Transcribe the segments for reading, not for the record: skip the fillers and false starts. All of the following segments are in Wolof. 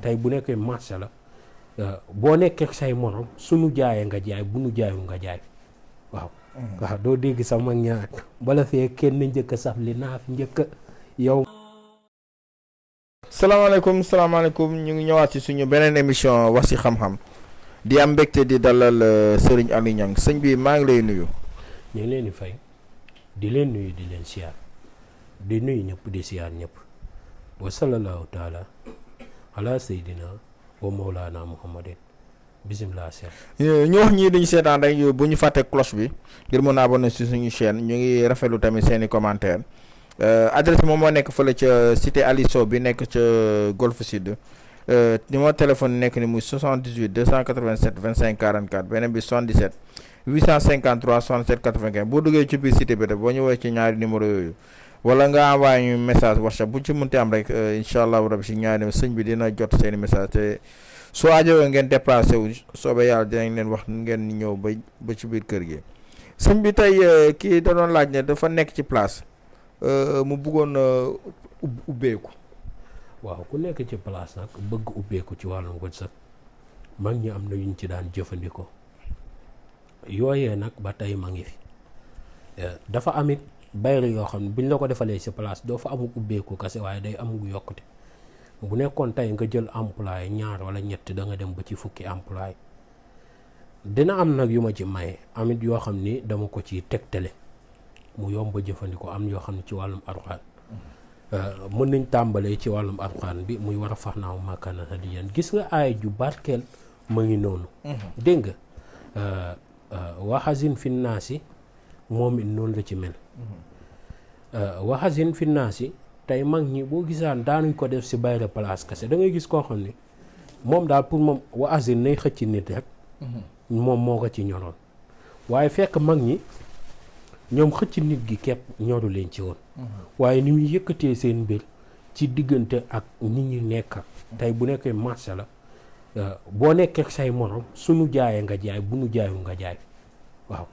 tey bu nekkee marché la boo nekkee ak say morom suñu jaayee nga jaay bu nu jaayul nga jaay waaw. waaw doo dégg sax mag ñaar bala fee kenn njëkk a saf li naa fi njëkk a yow. salaamaaleykum ñu ngi ñëwaat ci suñu beneen émission wax ci xam-xam di am mbégte di dalal Serigne Aliou Niang sëñ bi maa ngi lay nuyu. ñu ngi leen di fay di leen nuyu di leen siyaar di nuyu ñëpp di siyaar ñëpp wa sallallahu taala ala seydina wa mawlana muhammadin bisimilah seex. ñu wax ñii dañu seetaan rek bu ñu fàtte cloche bi ngir mën a abonné ci suñu chaîne ñu ngi rafetlu tamit seeni commentaire adresse moom moo nekk fële ca cité Ali Sow bi nekk ca Golf Sud numéro téléphone nekk ni muy 78 287 25 44 beneen bi 77 853 67 95 boo duggee ci biir cité bi rek boo ñëwee ci ñaari numéro yooyu wala nga envoyé ñu message WhatsApp bu ci mënti am rek incha allahu rabi si ñaari numéro sëñ bi dina jot seeni message te soo ajowee ngeen déplacé wu soobee yàlla dinañ leen wax ngeen ñëw ba ci biir kër gi sëñ bi tey kii da doon laaj ne dafa nekk ci place mu bëggoon ubbeeku. waaw ku nekk ci place nag bëgg ubbeeku ci wàllum wërsëg mag ñi am na yuñ ci daan jëfandikoo yooyee nag ba tey ma ngi fi dafa amit bayre yoo xam ne buñ la ko defalee ci place doo fa amul ubbeeku kese waaye day amul yokkute bu nekkoon tey nga jël employé ñaar wala ñett da nga dem ba ci fukki employé dina am nag yu ma ci maye amit yoo xam ni dama ko ci tegtale mu yomb jëfandikoo am yoo xam ne ci wàllum alxuraan mën nañ tàmbalee ci wàllum alxuraan bi muy war a fax naaw makkaana hadiyan gis nga aay ju barkeel ma ngi noonu dégg nga waxasin fi naasi moom it noonu la ci mel waxasin fi naasi tey mag ñi boo gisaan daanuñ ko def si bayre place kese da ngay gis koo xam ne moom daal pour moom waxasin nay xëcc nit rek moom moo ko ci ñoroon waaye fekk mag ñi ñoom xëcc nit gi képp ñoru leen ci woon waaye ni muy yëkkatee seen mbir ci diggante ak nit ñi nekk tey bu nekkee marché la boo nekkee say morom suñu jaayee nga jaay bu nu jaayul nga jaay waaw.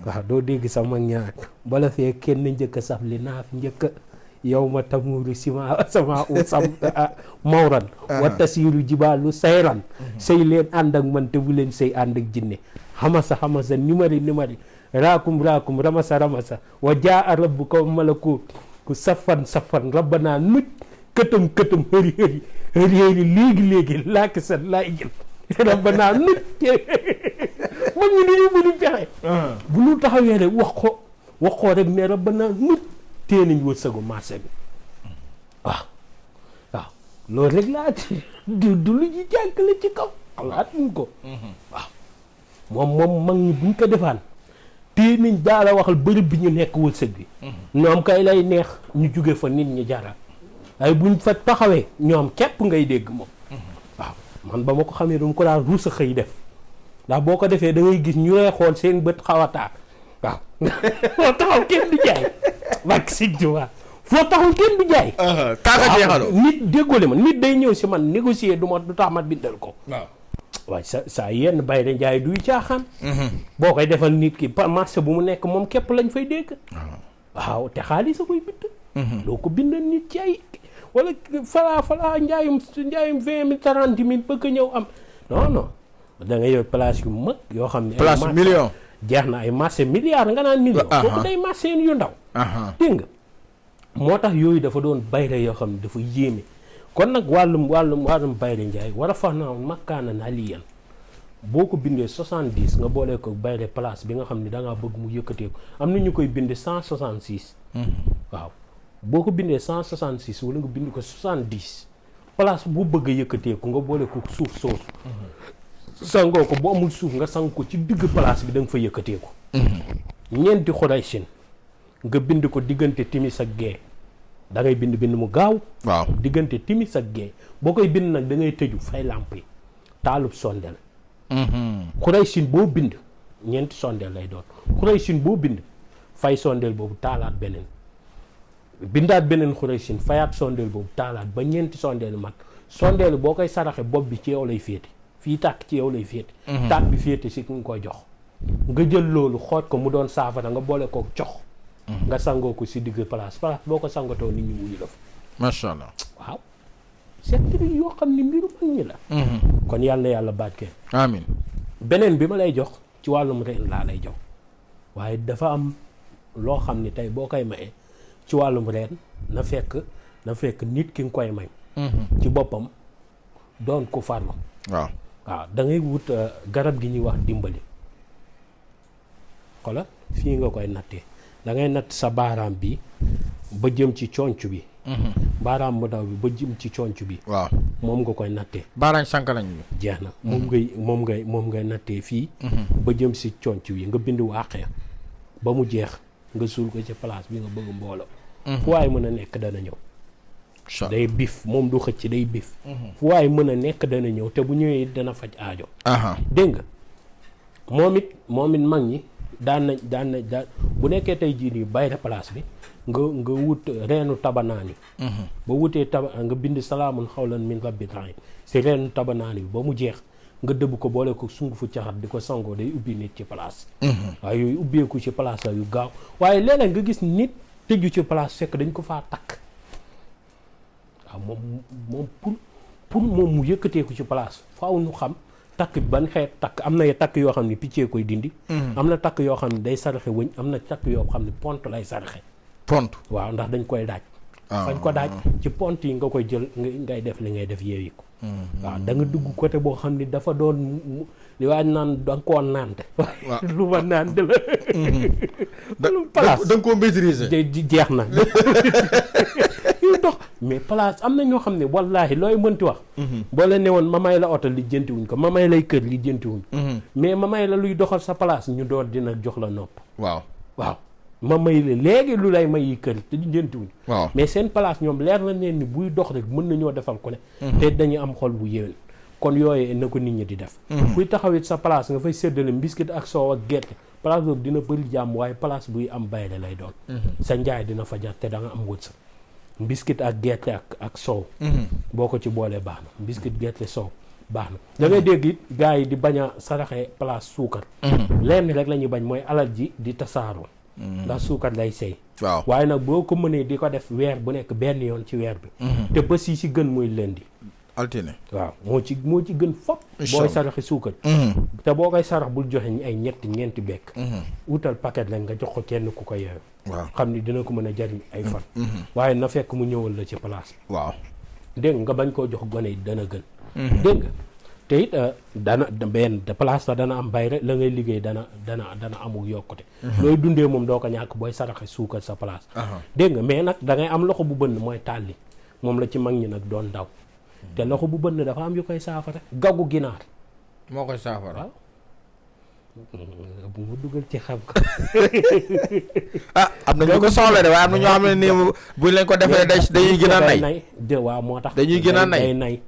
waaw doo dégg sax mag ñaar bala fee kenn njëkk a saf li naa fi njëkk a yow ma tamuuru sama u sam mawran wa tasiiru jibaalu sayran sëy leen ànd ak man te bu leen sëy ànd ak jinne xamasa nimari raakum ramasa wa jaa rabbuka malaku ku safan rabbana nuj këtam hëri léegi laaki sa laay jël rabbana nuj ma ñu ni ñu mënu pexe bu ñu taxawee rek wax ko rek ne rabbana nuj tee nañ wërsëgu marché bi waaw loolu rek laa du lu ñu jànkale ci kaw xalaatuñ ko waaw moom mag ñi buñ ko defaan tee nañ daala waxal bërëb bi ñu nekk wërsëg bi ñoom kay lay neex ñu jóge fa nit ñi jaral ay buñ fa taxawee ñoom képp ngay dégg moom waaw man ba ma ko xamee dama ko daan ruus a xëy def ndax boo ko defee da ngay gis ñu lay xool seen bët xaw a taar waaw foo taxaw kenn du jaay wàcc si jiwaat foo taxaw kenn du jaay kaaka jeexaloo nit déggole ma nit day ñëw si man négocier du tax ma bindal ko waaw waaye sa yenn bayre njaay duy caaxaan boo koy defal nit ki marché bu mu nekk moom képp lañ fay dégg waaw te xaalis a koy bind loo ko bindal nit ci ay wala falaa njaayum 20 000 30 000 bëgg ñëw am non da nga yor place yu mag yoo xam ne place million jeex na ay marché milliards nga naan million kooku day marché yu ndaw dégg nga moo tax yooyu dafa doon bayre yoo xam ne dafa yéeme kon nag wàllum bayre njaay war a fax naa makkaana na liyan boo ko bindee 70 nga boolee ko bayre place bi nga xam ne da ngaa bëgg mu yëkkateeku am na ñu koy bindee 166 waaw boo ko bindee 166 wala nga bind ko 70 place bu bëgg a yëkkateeku nga boole ko suuf soosu sangoo ko bu amul suuf nga sang ko ci digg place bi da nga fa yëkkateeku ñeenti xuraysin nga bind ko diggante timis ak gee da ngay bind mu gaaw waaw diggante timis ak gee boo koy bind nag da ngay tëju fay làmp yi taalub sondeel xuraysin boo bind ñeenti sondeel lay doon xuraysin boo bind fay sondeel boobu taalaat beneen bindaat beneen xuraysin fayaat sondeel boobu taalaat ba ñeenti sondeel mat sondeel boo koy saraxe bopp bi ci yow lay féete fii tàkk ci yow lay féete tàkk bi féete si ki nga koy jox nga jël loolu xooj ko mu doon saafara nga boole ko jox nga sangoo ko si digg place boo ko sangatoo nit ñi wuyu la fa macha allah waaw secret yoo xam ni mbiru mag ñi la. kon yàlla na yàlla barkeel. amiin. beneen bi ma lay jox ci wàllum reen laa lay jox waaye dafa am loo xam ni tey boo koy mayee ci wàllum reen na fekk nit ki nga koy may. ci boppam doon ko farlu. waaw da ngay wut garab gi ñuy wax dimbali. xoolal fii nga koy nattee da ngay natt sa baaraam bi ba jëm ci conc bi. baaraam bu ndaw bi ba jëm ci conc bi. waaw moom nga koy nattee. baaraañ sànkalañ bi. jeex na moom ngay nattee fii. ba jëm si conc bi nga bind waaqee ba mu jeex nga suul ko ci place bi nga bëgg mbooloo. fu waay mën a nekk dana ñëw. day bif moom du xëcc day bif. fu waay mën a nekk dana ñëw te bu ñëwee dana faj aajo. dégg nga moom it mag ñi daan na bu nekkee tey jii nii bayre place bi nga wut reenu tabanaani. ba wutee nga bind salaamun xawlan min rabbil alamin si reenu tabanaani bi ba mu jeex nga dëbb ko boole ko sungufu caxat di ko sangoo day ubbi nit ci place. waaye yooyu ubbeeku ci place la yu gaaw waaye léeg-léeg nga gis nit tëju ci place fekk dañ ko faa takk. waaw moom pour moom mu yëkkateeku ci place faaw ñu xam takk bi ban xeet takk am na takk yoo xam ne piccee koy dindi. am na takk yoo xam ne day saraxe wëñ am na takk yoo xam ne pont lay saraxe. pont waaw ndax dañ koy daaj. fañ ko daaj ci pont yi nga koy jël ngay def li ngay def yeewi ko. waaw da nga dugg côté boo xam ne dafa doon li waaj naan da nga koo naante. waaw lu ma naan de la. place da nga koo maîtriser. jeex na. dox mais place am na ñoo xam ne wallaahi looy mënti wax. boo la ne woon ma may la oto li jëntiwuñ ko ma may lay kër li jëntiwuñ mais ma may la luy doxal sa place ñu doon dina jox la nopp. waaw ma may la léegi lu lay may yi kër te li jëntiwuñ. mais seen place ñoom leer na leen ni buy dox rek mën nañoo defal ku ne. te dañuy am xol bu yéwén. kon yooyu na ko nit ñi di def. kuy taxawit sa place nga fay séddale mbiskit ak soow ak gerte place boobu dina bëri jàmm waaye place buy am bayre lay doon. sa njaay dina fa jar te da nga am wërsëg. mbiskit ak gerte ak soow. boo ko ci boolee baax na mbiskit gerte soow baax na. da ngay dégg it gars yi di bañ a saraxe place suukar. lenn rek la ñuy bañ mooy alal ji di tasaaroo. ndax suukar lay seey. waaw waaye nag boo ko mënee di ko def weer bu nekk benn yoon ci weer bi. te bés yi si gën mooy lundi. altine waaw moo ci gën fop booy saraxi suukar. te boo koy sarax bul joxe ay ñeenti bekk. wutal paquet la nga jox ko kenn ku ko yeewu. waaw xam ni dina ko mën a jariñ ay fan. waaye na fekk mu ñëwal la ci place bi. waaw dégg nga bañ koo jox gone yi dana gën. dégg nga te it dana benn place la dana am bayre la ngay liggéey dana amul yokkute. looy dundee moom doo ko ñàkk booy saraxi suukar sa place. dégg nga mais nag da ngay am loxo bu bënn mooy tàlli moom la ci mag ñi nag doon daw. te loxo bu bënn dafa am yu koy saafara gaggu ginaar moo koy saafara. waaw bu ma dugal ci xam ko. am na ñu ko soxla de waaye am na ñoo xam ne nii buñ leen ko defee dañuy gën a nay. waaw moo tax dañuy gën a nay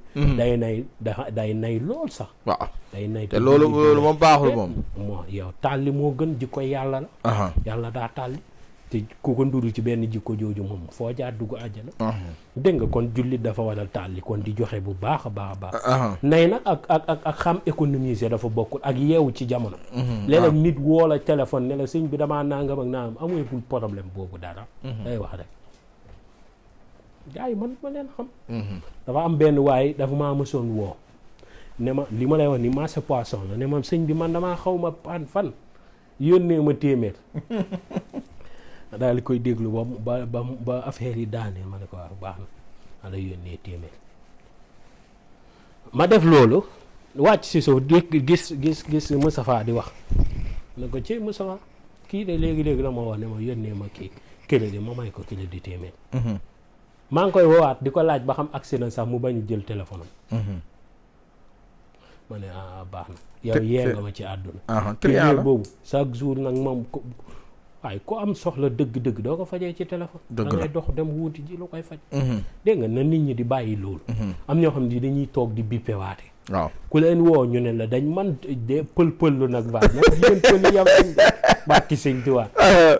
day nay lool sax. waaw day nay te loolu moom baaxul moom. yow tàlli moo gën jikko yàlla la. yàlla daa tàlli. te ku ko nduru ci benn jikko jooju moom foo jaar dugg àjjana. dégg nga kon jullit dafa waral tàlli kon di joxe bu baax a baax. nay nag ak xam économiser dafa bokkul ak yeewu ci jamono. léeg-léeg nit woo la téléphone ne la sëñ bi damaa nangam ak nangam amul problème boobu dara. day wax rek. gars yi man ma leen xam. dafa am benn waaye dafa maa mësoon woo ne ma li ma lay wax ni marché poisson la ne ma sëñ bi man damaa xaw ma fan yónnee ma téeméer. daal di koy déglu ba affaire yi daaneel ma ne ko waaw baax na ma la yónnee téeméer ma def loolu wàcc si suuf gis Moustapha di wax ne ko ci Moustapha kii de léegi la ma wax ne ma yónnee ma kii crédit ma may ko crédit téeméer. maa ngi koy woowaat di ko laaj ba xam accident sax mu bañ jël téléphone am. ma ne baax na yow yee nga ma ci àdduna. téeméer boobu chaque jour nag moom waaye ku am soxla dëgg-dëgg doo ko fajee ci téléphone. da ngay dox dem wuuti ji lu koy faj. dégg nga na nit ñi di bàyyi loolu. am ñoo xam ne dañuy toog di bippewaate. waaw ku leen woo ñu ne la dañ man de pël lu nag baat nag yéen pël yam baat ki sëñ Tuubaa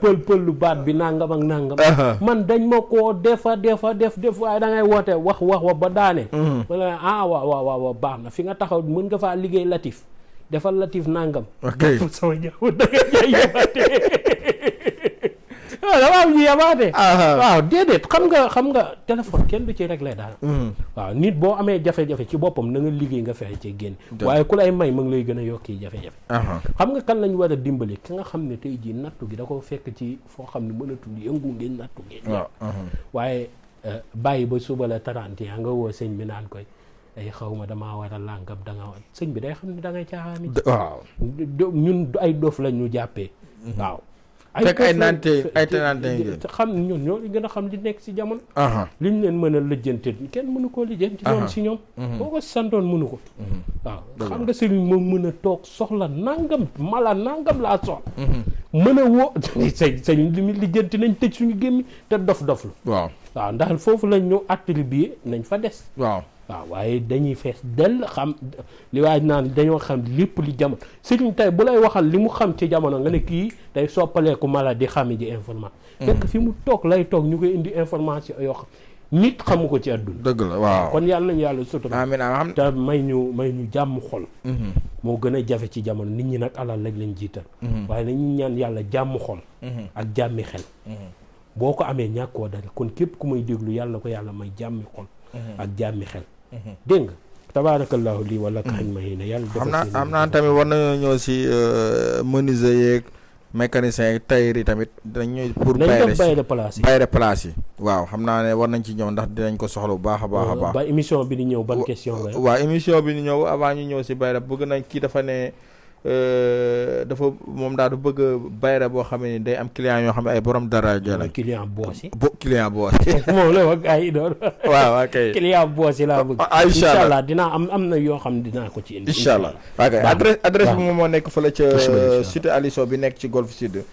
pël lu baat bi nangam ak nangam. man dañ ma koo def waaye da ngay woote wax ba daane. ma ne waaw baax na fi nga taxaw mën nga faa liggéey latif defal latif nangam. ok sama jaww da nga jaay yóbbaate. waaw dama am ñu yabaate. waaw déedéet xam nga téléphone kenn du ci réglé daal. waaw nit boo amee jafe-jafe ci boppam na nga liggéey nga fexe ci génn. waaye ku lay may ma ngi lay gën a yokki jafe-jafe. xam nga kan lañ war a dimbali ki nga xam ne tey jii nattu gi da ko fekk ci foo xam ne mënatul yëngu ngeen nattu ngeen. waaye bàyyi ba suba la 31 nga woo sëñ bi naan koy. ay xaw ma damaa war a làngam da nga war sëñ bi day xam ne da ngay caaxaan. waaw ñun ay dof la ñu jàppee. waaw. fekk ay nante xam ñun ñoo gën a xam li nekk si jamono. li ñu leen mën a lijjante kenn mënu koo lijjanti. ñoom si ñoom. boo ko santoon mënu ko. waaw xam nga sëriñ moom mën a toog soxla nangam mala nangam laa soxla. mën a woo sëñ li mu lijjanti nañ tëj suñu gémmi te dof-dof la. waaw ndax foofu lañ ñu attribué nañ fa des. waaw waaye dañuy fees dell xam li waay naan dañoo xam lépp li jamono sëriñ tey bu lay waxal li mu xam ci jamono nga ne kii day soppaleeku mala di xami ji information. fekk fi mu toog lay toog ñu koy indi information yoo xam nit xamu ko ci àdduna. dëgg la waaw kon yàlla nañu yàlla sutura. amiin te may ñu jàmm xol. moo gën a jafe ci jamono nit ñi nag alal rek lañ jiital. waaye nañu ñaan yàlla jàmm xol. ak jàmmi xel. boo ko amee ñàkkoo dara kon képp ku may déglu yàlla ko yàlla may jàmmi xol. ak jàmmi xel. dégg nga tabaarakallaahu lii wala kañ ma yi ne yàlla. xam naa tamit war nañoo ñëw si menuisier yeeg mécanicien yeeg tailleur yi tamit dinañ pour. bayre place yi bayre place yi. waaw xam naa ne war nañ ci ñëw ndax dinañ ko soxla bu baax a baax a baax. ba émission bi di ñëw ban question la. waaw émission bi di ñëw avant ñu ñëw si bayre bëgg nañ kii dafa ne. dafa moom daal du bëgg bayra boo xam ne day am client yoo xam ne ay borom daraja la. client boos yi. client boos yi. moom la wax ay doon. waaw ok client boos yi laa bëgg. incha allah dinaa am na yoo xam ne dinaa ko ci indi. incha allah ok adresse bi moom moo nekk fële ca cité Aliso bi nekk ci Golf Sud.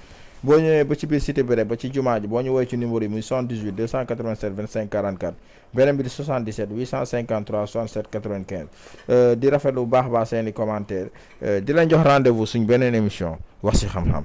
boo ñëwee ba ci biir cité bi rek ba ci jumaa ji boo ñu woowee ci numéro yi muy 78 287 25 44 beneen bi di 77 853 67 95 di rafetlu bu baax a baax seeni commentaire di leen jox rendez-vous suñ beneen émission wax ci xam-xam.